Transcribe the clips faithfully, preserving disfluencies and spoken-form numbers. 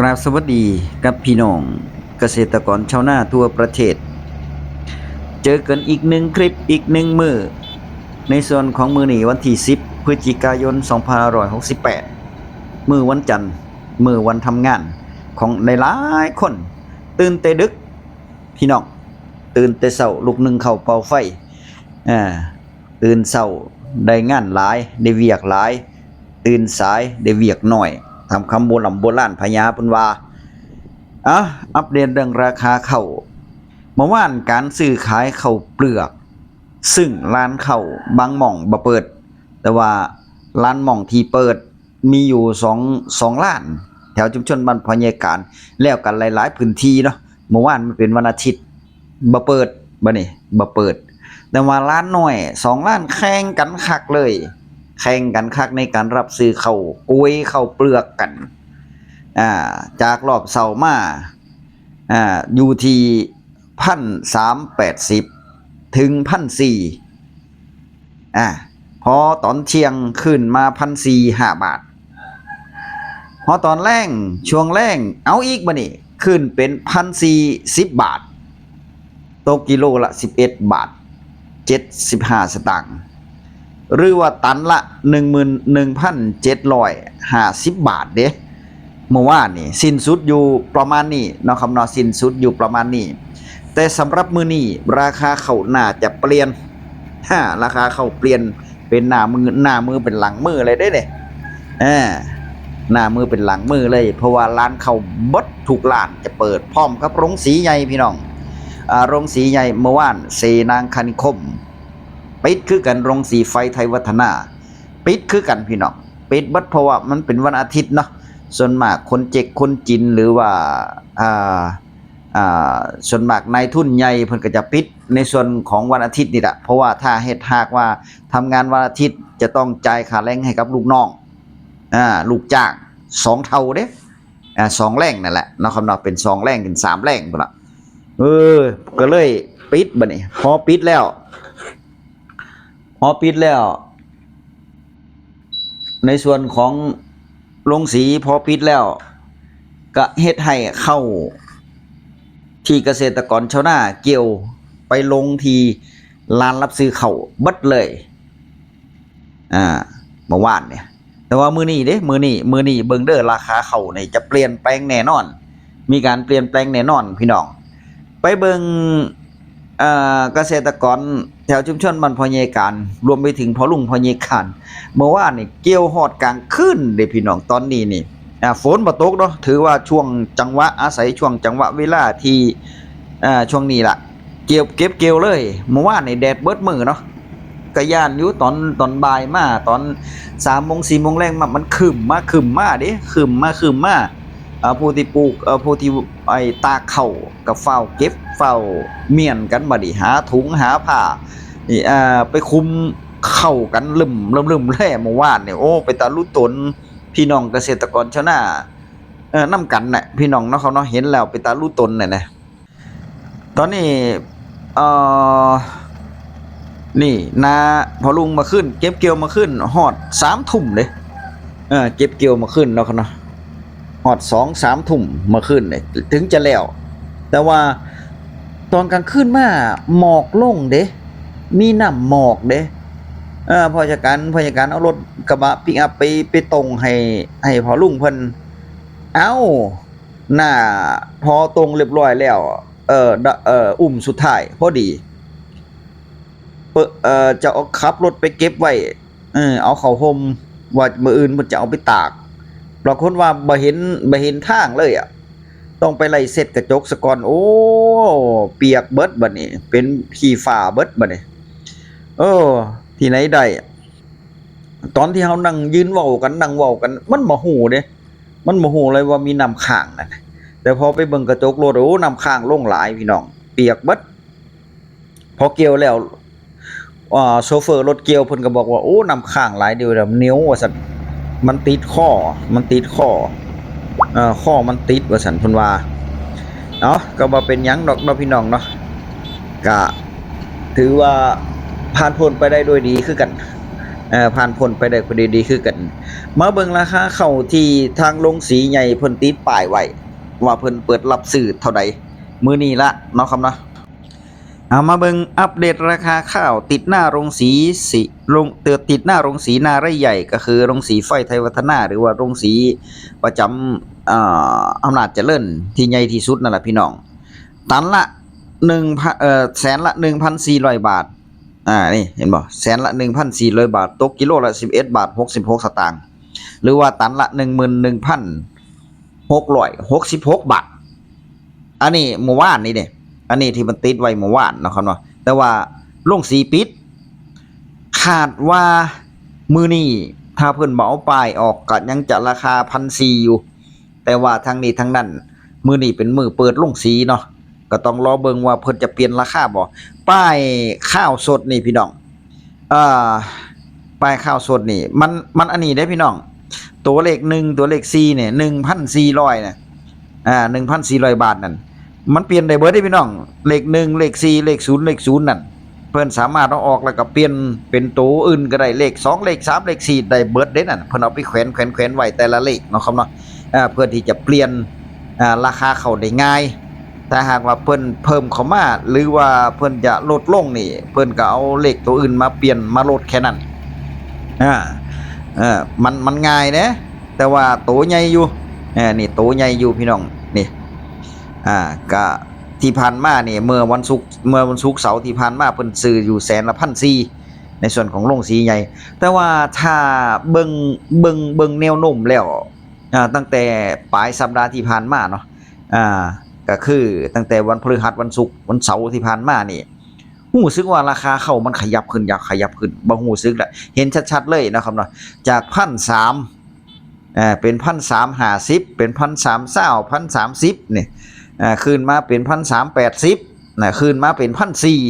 กราบสวัสดีกับพี่น้องเกษตรกรชาวนาทั่วประเทศ เจอกันอีกหนึ่งคลิปอีกหนึ่งมื้อ ในส่วนของมื้อนี้วันที่สิบพฤศจิกายนสองพันห้าร้อยหกสิบแปด มื้อวันจันทร์ มื้อวันทำงานของหลายๆคน ตื่นแต่ดึก พี่น้อง ตื่นแต่เช้า ลุกนึ่งข้าวเป่าไฟ อ่า ตื่นเช้าได้งานหลาย ได้เวียกหลาย ตื่นสายได้เวียกน้อย ตามคำโบราณโบราณพญาเพิ่นว่า อ่ะ อัปเดตเรื่องราคาข้าว เมื่อวานการซื้อขายข้าวเปลือก ซึ่งร้านข้าวบางหม่องบ่เปิด แต่ว่าร้านหม่องที่เปิดมีอยู่สอง สองร้าน แถวชุมชนบ้านพ่อใหญ่การ แล้วกันหลายๆพื้นที่เนาะ เมื่อวานมันเป็นวันอาทิตย์ บ่เปิด บัดนี้บ่เปิด แต่ว่าร้านน้อยสองร้านแข่งกันคักเลย แข่งกันคักในการรับซื้อข้าวกล้วยข้าวเปลือกกัน อ่า จากรอบเช้ามา อ่า อยู่ที่พันสามแปดสิบ ถึงพันสี่ อ่า พอตอนเที่ยงขึ้นมาพันสี่ห้าบาท พอตอนแลง ช่วงแลง เอาอีกบัดนี้ ขึ้นเป็นพันสี่สิบบาท ตกกิโลละสิบเอ็ดบาทเจ็ดสิบห้าสตางค์ หรือว่าตันละหนึ่งหมื่นหนึ่งพันเจ็ดร้อยห้าสิบบาทเด้ เมื่อวานนี่สิ้นสุดอยู่ประมาณนี้เนาะครับเนาะ สิ้นสุดอยู่ประมาณนี้ แต่สำหรับมื้อนี้ราคาข้าวน่าจะเปลี่ยน ฮะ ราคาข้าวเปลี่ยนเป็นหน้ามือ หน้ามือเป็นหลังมือเลยเด้เนี่ย เออ หน้ามือเป็นหลังมือเลย เพราะว่าร้านข้าวเบิดทุกร้านจะเปิดพร้อมกับโรงสีใหญ่พี่น้อง อ่า โรงสีใหญ่เมื่อวานเสนาคณิคม ปิดคือกัน โรงสีไฟไทยวัฒนา ปิดคือกันพี่น้อง ปิดเบิด เพราะว่ามันเป็นวันอาทิตย์เนาะ ส่วนมากคนเจ๊กคนจีนหรือว่า อ่า อ่า ส่วนมากนายทุนใหญ่เพิ่นก็จะปิดในส่วนของวันอาทิตย์นี่แหละ เพราะว่าถ้าเฮ็ดหากว่าทำงานวันอาทิตย์จะต้องจ่ายค่าแรงให้กับลูกน้อง อ่า ลูกจ้างสองเท่าเด้ อ่า สองแรงนั่นแหละเนาะครับเนาะ เป็นสองแรงเป็นสามแรงพุ้นละ เออ ก็เลยปิดบัดนี้ พอปิดแล้ว พอปิดแล้ว ในส่วนของโรงสีพอปิดแล้ว ก็เฮ็ดให้ข้าวที่เกษตรกรชาวนาเกี่ยวไปลงที่ลานรับซื้อข้าวเบิดเลย อ่า เมื่อวานเนี่ย แต่ว่ามื้อนี้เด้ มื้อนี้ มื้อนี้เบิ่งเด้อ ราคาข้าวนี่จะเปลี่ยนแปลงแน่นอน มีการเปลี่ยนแปลงแน่นอนพี่น้อง ไปเบิ่ง เอ่อ เกษตรกรแถวชุมชนบ้านพ่อใหญ่การ รวมไปถึงพ่อลุงพ่อใหญ่การ เมื่อวานนี่เกี่ยวฮอดกลางคืนเด้พี่น้อง ตอนนี้นี่ อ่า ฝนบ่ตกเนาะ ถือว่าช่วงจังหวะ อาศัยช่วงจังหวะเวลาที่ อ่า ช่วงนี้ล่ะ เก็บ เก็บเกี่ยวเลย เมื่อวานนี่แดดเบิดมื้อเนาะ ก็ย้านอยู่ ตอน ตอนบ่ายมา ตอนสามโมงสี่โมงแลงมา มันครึ้มมา ครึ้มมาเด้ ครึ้มมา ครึ้มมา อ่า ผู้ที่ปลูก เอ่อ ผู้ที่ ไอ้ ตากข้าวก็ฟ้าวเก็บ ฟ้าวเมี้ยนกันบัดนี้ หาถุง หาผ้า นี่ อ่า ไปคลุมข้าวกันลึม ลึม ลึมเลยเมื่อวานนี่ โอ้ เป็นตาลุตน พี่น้องเกษตรกรชาวนา เอ่อ นำกันน่ะ พี่น้องเนาะ เขาเนาะ เห็นแล้วเป็นตาลุตนน่ะนะ ตอนนี้ เอ่อ นี่ นาพ่อลุงมาขึ้น เก็บเกี่ยวมาขึ้น ฮอดสามทุ่มเด้ เออ เก็บเกี่ยวมาขึ้นเนาะครับเนาะ ฮอดสองสามทุ่มมาขึ้นเนี่ย ถึงจะแล้ว แต่ว่าตอนกลางคืนมา หมอกลงเด้ มีน้ำหมอกเด้ เออ พ่อจัดการ พ่อจัดการเอารถกระบะปิกอัพไป ไปตรงให้ ให้พ่อลุงเพิ่น เอ้า หน้า พอตรงเรียบร้อยแล้ว เออ ด- เออ อุ้มสุดท้าย พอดี เป- เออ จะเอาขับรถไปเก็บไว้ เออ เอาเข้าห่ม ว่ามื้ออื่นเพิ่นจะเอาไปตาก ปรากฏว่าบ่เห็น บ่เห็นทางเลยอะ ต้องไปไล่เช็ดกระจกซะก่อน โอ้ เปียกเบิดบัดนี้ เป็นขี้ฟ้าเบิดบัดนี้ เออ ที่ไหนได้ ตอนที่เฮานั่งยืนเว้ากัน นั่งเว้ากัน มันบ่ฮู้เด้ มันบ่ฮู้เลยว่ามีน้ำค้างนั่น แต่พอไปเบิ่งกระจกรถ โอ้ น้ำค้างลงหลายพี่น้อง เปียกเบิด พอเกี่ยวแล้ว อ่า โชเฟอร์รถเกี่ยวเพิ่นก็บอกว่า โอ้ น้ำค้างหลายเด้อ เหนียวว่าซั่น มันติดคอ มันติดคอ เอ่อ คอมันติดว่าซั่นเพิ่นว่า เนาะ ก็บ่เป็นหยังดอกเนาะพี่น้องเนาะ ก็ถือว่าผ่านพ้นไปได้ด้วยดีคือกัน เอ่อ ผ่านพ้นไปได้ด้วยดีคือกัน มาเบิ่งราคาข้าวที่ทางโรงสีใหญ่เพิ่นติดป้ายไว้ ว่าเพิ่นเปิดรับซื้อเท่าใดมื้อนี้ละเนาะครับเนาะ เอามาเบิ่งอัปเดตราคาข้าวติดหน้าโรงสี สี โรง เอ่อ ติดหน้าโรงสีนาไร่ใหญ่ ก็คือโรงสีไฟไทยวัฒนา หรือว่าโรงสีประจำ เอ่อ อำนาจเจริญที่ใหญ่ที่สุดนั่นแหละพี่น้อง ตันละหนึ่งพัน เอ่อ แสนละหนึ่งพันสี่ร้อยบาท อ่า นี่เห็นบ่ แสนละหนึ่งพันสี่ร้อยบาท ตกกิโลละสิบเอ็ดบาทหกสิบหกสตางค์ หรือว่าตันละหนึ่งหมื่นหนึ่งพันหกร้อยหกสิบหกบาท อันนี้เมื่อวานนี้เด้ อันนี้ที่มันติดไว้เมื่อวานเนาะครับเนาะ แต่ว่าโรงสีปิด คาดว่ามื้อนี้ถ้าเพิ่นบ่เอาป้ายออกก็ยังจะราคาพันสี่อยู่ แต่ว่าทั้งนี้ทั้งนั้น มื้อนี้เป็นมื้อเปิดโรงสีเนาะ ก็ต้องรอเบิ่งว่าเพิ่นจะเปลี่ยนราคาบ่ ป้ายข้าวสดนี่พี่น้อง เอ่อ ป้ายข้าวสดนี่ มัน มันอันนี้เด้พี่น้อง ตัวเลขหนึ่ง ตัวเลขสี่เนี่ย หนึ่งพันสี่ร้อยนะ อ่า หนึ่งพันสี่ร้อยบาทนั่น มันเปลี่ยนได้เบิดเด้พี่น้อง เลขหนึ่ง เลขสี่ เลขศูนย์ เลขศูนย์นั่น เพิ่นสามารถเอาออกแล้วก็เปลี่ยนเป็นตัวอื่นก็ได้ เลขสอง เลขสาม เลขสี่ ได้เบิดเด้นั่น เพิ่นเอาไปแขวน แขวน แขวนไว้แต่ละเลขเนาะครับเนาะ อ่า เพื่อที่จะเปลี่ยน อ่า ราคาเข้าได้ง่าย ถ้าหากว่าเพิ่นเพิ่มเข้ามา หรือว่าเพิ่นจะลดลงนี่ เพิ่นก็เอาเลขตัวอื่นมาเปลี่ยนมาลดแค่นั้น อ่า เออ มัน มันง่ายเด้ แต่ว่าโตใหญ่อยู่ เออ นี่โตใหญ่อยู่พี่น้อง นี่ อ่า ก็ที่ผ่านมานี่ เมื่อวันศุกร์ เมื่อวันศุกร์เสาร์ที่ผ่านมา เพิ่นซื้ออยู่แสนละพันสี่ ในส่วนของโรงสีใหญ่ แต่ว่าถ้าเบิ่ง เบิ่ง เบิ่งแนวโน้มแล้ว อ่า ตั้งแต่ปลายสัปดาห์ที่ผ่านมาเนาะ อ่า ก็คือตั้งแต่วันพฤหัส วันศุกร์ วันเสาร์ที่ผ่านมานี่ รู้สึกว่าราคาข้าวมันขยับขึ้น อยากขยับขึ้น บ่รู้สึกละ เห็นชัดๆเลยนะครับเนาะ จากพันสาม อ่า เป็นพันสามห้าสิบ เป็นพันสามซาว พันสามสิบนี่ อ่า ขึ้นมาเป็นพันสามแปดสิบนะ ขึ้นมาเป็นพันสี่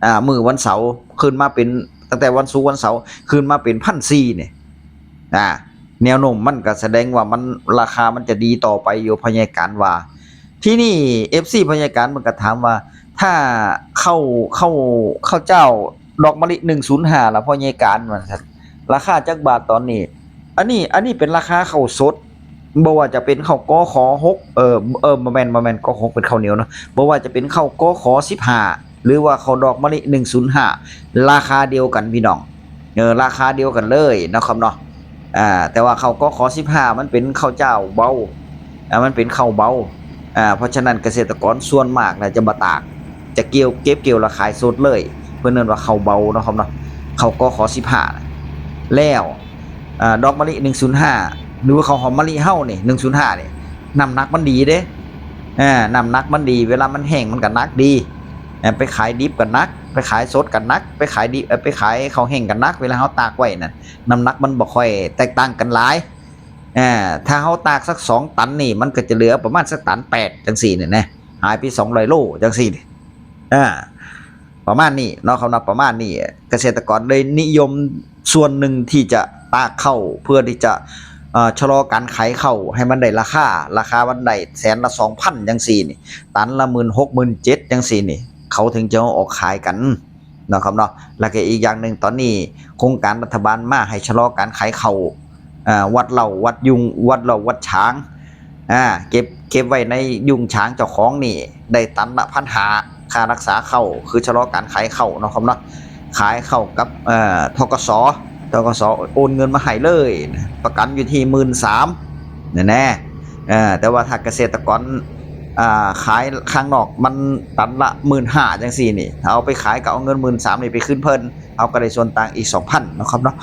อ่า มื้อวันเสาร์ ขึ้นมาเป็น ตั้งแต่วันศุกร์วันเสาร์ ขึ้นมาเป็นพันสี่นี่ อ่า แนวโน้มมันก็แสดงว่ามัน ราคามันจะดีต่อไปอยู่ พ่อใหญ่การว่า ทีนี้ เอฟซี พ่อใหญ่การมันก็ถามว่า ถ้าข้าว ข้าว ข้าวเจ้าดอกมะลิ หนึ่งศูนย์ห้า ล่ะพ่อใหญ่การ ว่าซั่น ราคาจักบาทตอนนี้ อันนี้ อันนี้เป็นราคาข้าวสด บ่ว่าจะเป็นข้าว กข หก เอ่อ เอ่อ บ่แม่น บ่แม่น กข หก เป็นข้าวเหนียวเนาะ บ่ว่าจะเป็นข้าว กข สิบห้า หรือว่าข้าวดอกมะลิ หนึ่งศูนย์ห้า ราคาเดียวกันพี่น้อง เออ ราคาเดียวกันเลยเนาะครับเนาะ อ่า แต่ว่าข้าว กข สิบห้า มันเป็นข้าวเจ้าเบา อ่า มันเป็นข้าวเบา อ่า เพราะฉะนั้นเกษตรกรส่วนมากนะจะบ่ตาก จะเกี่ยว เก็บเกี่ยวแล้วขายสดเลย เพิ่นเอิ้นว่าข้าวเบาเนาะครับเนาะ ข้าว กข สิบห้า แล้ว อ่า ดอกมะลิ หนึ่งศูนย์ห้า หรือว่าข้าวหอมมะลิเฮานี่ หนึ่งศูนย์ห้า นี่ น้ำหนักมันดีเด้ อ่า น้ำหนักมันดี เวลามันแห้งมันก็หนักดี อ่า ไปขายดิบก็หนัก ไปขายสดก็หนัก ไปขายดิบ เอ่อ ไปขายข้าวแห้งก็หนัก เวลาเฮาตากไว้นั่น น้ำหนักมันบ่ค่อยแตกต่างกันหลาย อ่า ถ้าเฮาตากสักสองตันนี่ มันก็จะเหลือประมาณสักตันแปดจังซี้นี่นะ หายไปสองร้อยโลจังซี้นี่ อ่า ประมาณนี้เนาะครับเนาะ ประมาณนี้ เกษตรกรเลยนิยมส่วนหนึ่งที่จะตากข้าว เพื่อที่จะ เอ่อ ชะลอการขายข้าวให้มันได้ราคา ราคามันได้แสนละสองพันจังซี้นี่ ตันละหมื่นหก หมื่นเจ็ดจังซี้นี่ เขาถึงจะเอาออกขายกันเนาะครับเนาะ แล้วก็อีกอย่างหนึ่ง ตอนนี้โครงการรัฐบาลมาให้ชะลอการขายข้าว อ่า วัดเหล้าวัดยุง วัดเหล้าวัดฉาง อ่า เก็บ เก็บไว้ในยุงฉางเจ้าของนี่ ได้ตันละพันห้า ค่ารักษาข้าว คือชะลอการขายข้าวเนาะครับเนาะ ขายข้าวกับ เอ่อ ธ.ก.ส. ธ.ก.ส. โอนเงินมาให้เลย ประกันอยู่ที่หมื่นสาม แน่แน่ เอ่อ แต่ว่าถ้าเกษตรกร อ่า ขายข้างนอกมันตันละหมื่นห้าจังซี้นี่ ถ้าเอาไปขายก็เอาเงินหมื่นสามนี่ไปคืนเพิ่น เอาก็ได้ส่วนต่างอีกสองพันเนาะครับเนาะ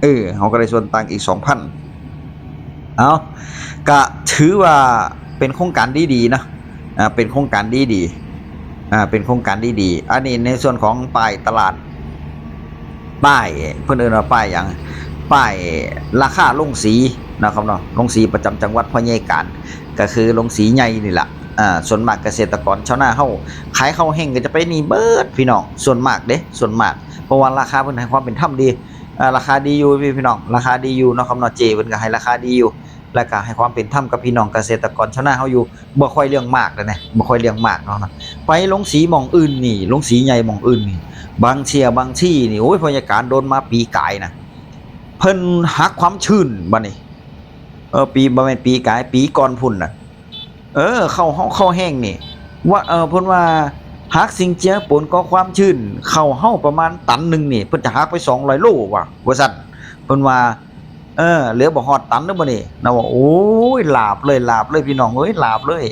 เออ เอาก็ได้ส่วนต่างอีกสองพัน เอา ก็ถือว่าเป็นโครงการดีๆนะ อ่า เป็นโครงการดีๆ อ่า เป็นโครงการดีๆ อันนี้ในส่วนของป้ายตลาด ป้าย เพิ่นเอิ้นว่าป้ายหยัง ป้ายราคาโรงสีนะครับเนาะ โรงสีประจำจังหวัดพ่อใหญ่การ ก็คือโรงสีใหญ่นี่ล่ะ อ่า ส่วนมากเกษตรกรชาวนาเฮาขายข้าวแห้งก็จะไปนี่เบิดพี่น้อง ส่วนมากเด้ ส่วนมาก เพราะว่าราคาเพิ่นให้ความเป็นธรรมดี อ่า ราคาดีอยู่พี่ พี่น้อง ราคาดีอยู่เนาะครับเนาะ เจ๊เพิ่นก็ให้ราคาดีอยู่ แล้วก็ให้ความเป็นธรรมกับพี่น้องเกษตรกรชาวนาเฮาอยู่ บ่ค่อยเรื่องมากแล้วนะ บ่ค่อยเรื่องมากเนาะ ไปลงสีหม่องอื่นนี่ ลงสีใหญ่หม่องอื่นนี่ บางเทื่อบางทีนี่ โอ้ย พ่อใหญ่การโดนมาปีกายนะ เพิ่นหักความชื้นบัดนี้ เออ ปี บ่แม่นปีกาย ปีก่อนพุ้นน่ะ เออ ข้าวเฮา ข้าวแห้งนี่ ว่า เออ เพิ่นว่าหักสิ่งเจือปนก่อความชื้น ข้าวเฮาประมาณตันหนึ่งนี่ เพิ่นจะหักไปสองร้อยโลว่ะ ว่าซั่น เพิ่นว่า เออ เหลือบ่ฮอดตันเด้อบัดนี้นะ ว่า โอ้ย หลาบเลย หลาบเลยพี่น้องเอ้ย หลาบเลย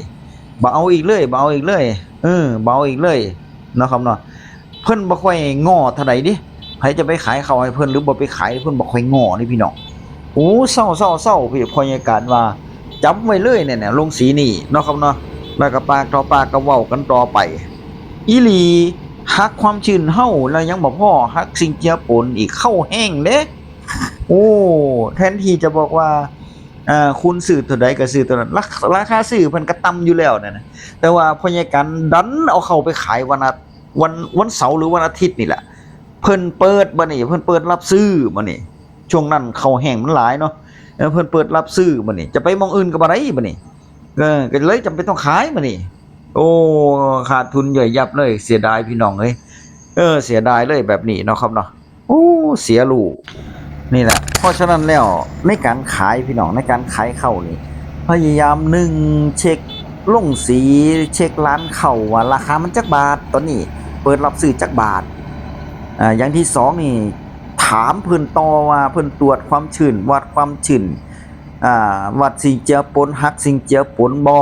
บ่เอาอีกเลย บ่เอาอีกเลย เออ บ่เอาอีกเลย เนาะครับเนาะ เพิ่นบ่ค่อยง้อเท่าใดเด้ ไผจะไปขายข้าวให้เพิ่นหรือบ่ไปขาย เพิ่นบ่ค่อยง้อเด้พี่น้อง โอ้ เซา เซา เซา พี่ พ่อใหญ่การว่า จำไว้เลยเนี่ย เนี่ย ลงสีนี่เนาะครับเนาะ แล้วก็ปากต่อปากก็เว้ากันต่อไป อีหลี หักความชื้นเฮาแล้วยังบ่พอ หักสิ่งเจือปนอีก ข้าวแห้งเด้ โอ้ แทนที่จะบอกว่า อ่า คุณซื้อตัวใดก็ซื้อตัวนั้น รา ราคาซื้อเพิ่นก็ต่ำอยู่แล้วนั่นน่ะ แต่ว่าพ่อใหญ่การดันเอาข้าวไปขายวันอา วัน วันเสาร์หรือวันอาทิตย์นี่แหละ เพิ่นเปิดบัดนี้ เพิ่นเปิดรับซื้อบัดนี้ ช่วงนั้นข้าวแห้งมันหลายเนาะ เออ เพิ่นเปิดรับซื้อบัดนี้ จะไปหม่องอื่นก็บ่ได้บัดนี้ เออ ก็เลยจำเป็นต้องขายบัดนี้ โอ้ ขาดทุนย่อยยับเลย เสียดายพี่น้องเอ้ย เออ เสียดายเลยแบบนี้เนาะครับเนาะ โอ้ เสียลูก นี่แหละ เพราะฉะนั้นแล้วในการขายพี่น้อง ในการขายข้าวนี่ พยายาม หนึ่ง เช็คลงสี เช็คร้านข้าวว่าราคามันจักบาท ตอนนี้เปิดรับซื้อจักบาท อ่า อย่างที่สองนี่ ถามเพิ่นต่อว่าเพิ่นตรวจความชื้น วัดความชื้น อ่า วัดสิ่งเจือปน หักสิ่งเจือปนบ่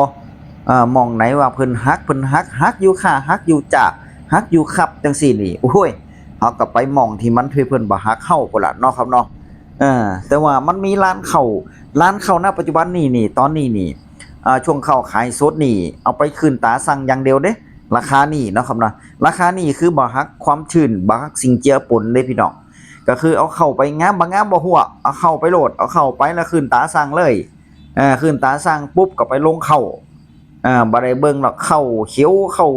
อ่า หม่องไหนว่าเพิ่นหัก เพิ่นหัก หักอยู่ค่ะ หักอยู่จ้า หักอยู่ครับ จั่งซี้นี่ โอ้ย เฮาก็ไปหม่องที่มัน ที่เพิ่นบ่หักเฮาพุ้นล่ะเนาะครับเนาะ เออ แต่ว่ามันมีร้านข้าว ร้านข้าว ณ ปัจจุบันนี้นี่ ตอนนี้นี่ อ่า ช่วงข้าวขายสดนี่ เอาไปขึ้นตราสั่งอย่างเดียวเด้ ราคานี่เนาะครับเนาะ ราคานี่คือบ่หักความชื้น บ่หักสิ่งเจือปนเด้พี่น้อง ก็คือเอาข้าวไปงามบ่งามบ่ฮวก เอาข้าวไปโลด เอาข้าวไปแล้วขึ้นตราสั่งเลย เออ ขึ้นตราสั่งปุ๊บก็ไปลงข้าว อ่า บ่ได้เบิ่งดอก ข้าวเขียว ข้าว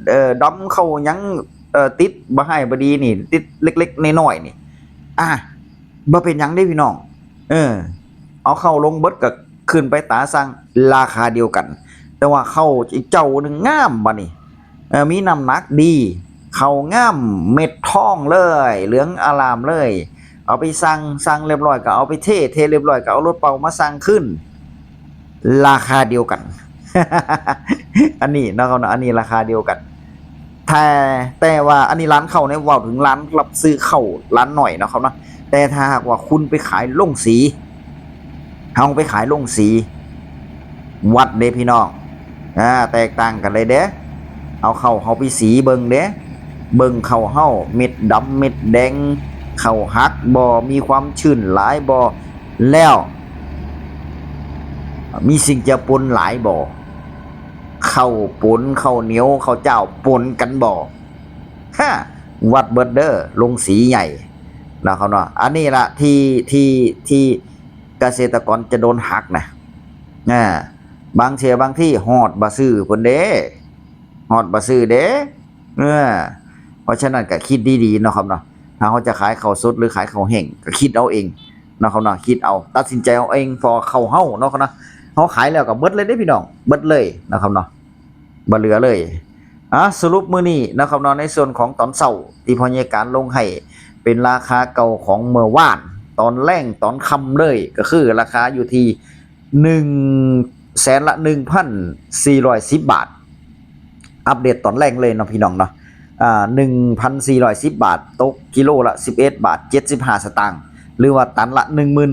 เอ่อ ดำ ข้าวหยัง เอ่อ ติดบ่ฮ้ายบ่ดีนี่ ติดเล็กๆน้อยๆนี่ อ่ะ บ่เป็นหยังเด้พี่น้อง เออ เอาข้าวลงเบิดก็ขึ้นไปตราสั่ง ราคาเดียวกัน แต่ว่าข้าวอีกเจ้าหนึ่งงามบัดนี้ เอ่อ มีน้ำหนักดี ข้าวงาม เม็ดทองเลย เหลืองอารามเลย เอาไปสั่ง สั่งเรียบร้อยก็เอาไปเท เทเรียบร้อยก็เอารถเป๋ามาสั่งคืน ราคาเดียวกัน อันนี้เนาะครับเนาะ อันนี้ราคาเดียวกัน แต่ แต่ว่าอันนี้ร้านข้าวเนี่ย เว้าถึงร้านรับซื้อข้าวร้านน้อยเนาะครับเนาะ แต่ถ้าหากว่าคุณไปขายโรงสี เฮาไปขายโรงสี วัดเด้พี่น้อง อ่า แตกต่างกันเลยเด้ เอาข้าวเฮาไปสีเบิ่งเด้ เบิ่งข้าวเฮา เม็ดดำเม็ดแดง ข้าวหักบ่ มีความชื้นหลายบ่ แล้ว มีสิ่งเจือปนหลายบ่ ข้าวปน ข้าวเหนียว ข้าวเจ้าปนกันบ่ ฮะ วัดเบิดเด้อ โรงสีใหญ่ นะครับเนาะ อันนี้ละที่ ที่ ที่เกษตรกรจะโดนหักนะ อ่า บางเทื่อบางที่ฮอดบ่ซื้อพุ้นเด้ ฮอดบ่ซื้อเด้ เออ เพราะฉะนั้นก็คิดดีๆเนาะครับเนาะ ถ้าเฮาจะขายข้าวสดหรือขายข้าวแห้งก็คิดเอาเองเนาะครับเนาะ คิดเอา ตัดสินใจเอาเอง เพราะข้าวเฮาเนาะครับเนาะ เฮาขายแล้วก็เบิดเลยเด้พี่น้อง เบิดเลยนะครับเนาะ บ่เหลือเลย อ่ะ สรุปมื้อนี้นะครับเนาะ ในส่วนของตอนเช้าที่พ่อใหญ่การลงให้ เป็นราคาเก่าของเมื่อวาน ตอนแลงตอนค่ำเลย ก็คือราคาอยู่ที่ หนึ่งแสนละ หนึ่งพันสี่ร้อยสิบ บาท อัปเดตตอนแลงเลยเนาะพี่น้องเนาะ อ่า หนึ่งพันสี่ร้อยสิบ บาท ตกกิโลละ สิบเอ็ดบาท เจ็ดสิบห้าสตางค์ หรือว่าตันละ หนึ่งหมื่น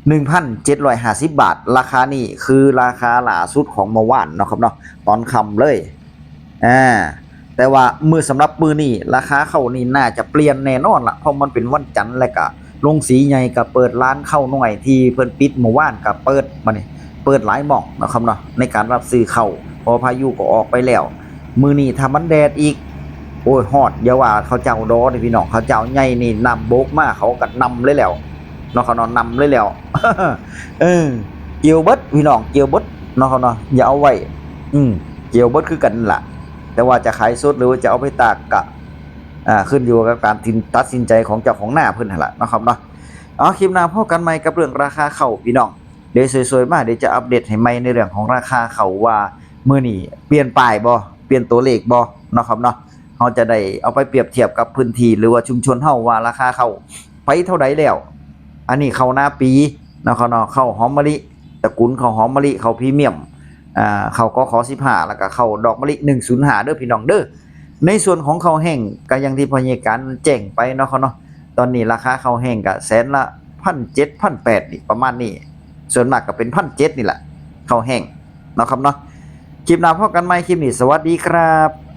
หนึ่งพันเจ็ดร้อยห้าสิบ บาท ราคานี่คือราคาล่าสุดของเมื่อวานเนาะครับเนาะ ตอนค่ำเลย อ่า แต่ว่ามื้อ สำหรับมื้อนี้ราคาข้าวนี่น่าจะเปลี่ยนแน่นอนละ เพราะมันเป็นวันจันทร์ และก็โรงสีใหญ่ก็เปิด ร้านข้าวน้อยที่เพิ่นปิดเมื่อวานก็เปิด บัดนี้เปิดหลายหม่องเนาะครับเนาะ ในการรับซื้อข้าว เพราะพายุก็ออกไปแล้ว มื้อนี้ถ้ามันแดดอีก โอ้ย ฮอด อย่าว่าข้าวเจ้าดอเด้อพี่น้อง ข้าวเจ้าใหญ่นี่น้ำบกมาเขาก็นำเลยแล้วเนาะครับเนาะ นำเลยแล้ว เออ เกี่ยวเบิดพี่น้อง เกี่ยวเบิดเนาะครับเนาะ อย่าเอาไว้ อืม เกี่ยวเบิดคือกันนั่นล่ะ แต่ว่าจะขายสดหรือว่าจะเอาไปตากก็ อ่า ขึ้นอยู่กับการตัดสินใจของเจ้าของนาเพิ่นหั่นล่ะเนาะครับเนาะ เอา คลิปหน้าพบกันใหม่กับเรื่องราคาข้าวพี่น้อง เดี๋ยวสวยๆมา เดี๋ยวจะอัปเดตให้ใหม่ในเรื่องของราคาข้าวว่ามื้อนี้เปลี่ยนป้ายบ่ เปลี่ยนตัวเลขบ่เนาะครับเนาะ เฮาจะได้เอาไปเปรียบเทียบกับพื้นที่หรือว่าชุมชนเฮาว่าราคาข้าวไปเท่าใดแล้ว อันนี้ข้าวนาปีเนาะครับเนาะ ข้าวหอมมะลิ ตระกูลข้าวหอมมะลิ ข้าวพรีเมียม อ่า ข้าว กข สิบห้า แล้วก็ข้าวดอกมะลิ หนึ่งศูนย์ห้า เด้อพี่น้องเด้อ ในส่วนของข้าวแห้งก็อย่างที่พ่อใหญ่การแจ้งไปเนาะครับเนาะ ตอนนี้ราคาข้าวแห้งก็แสนละ พันเจ็ด พันแปด นี่ประมาณนี้ ส่วนมากก็เป็น พันเจ็ด นี่แหละ ข้าวแห้งเนาะครับเนาะ คลิปหน้าพบกันใหม่ คลิปนี้สวัสดีครับ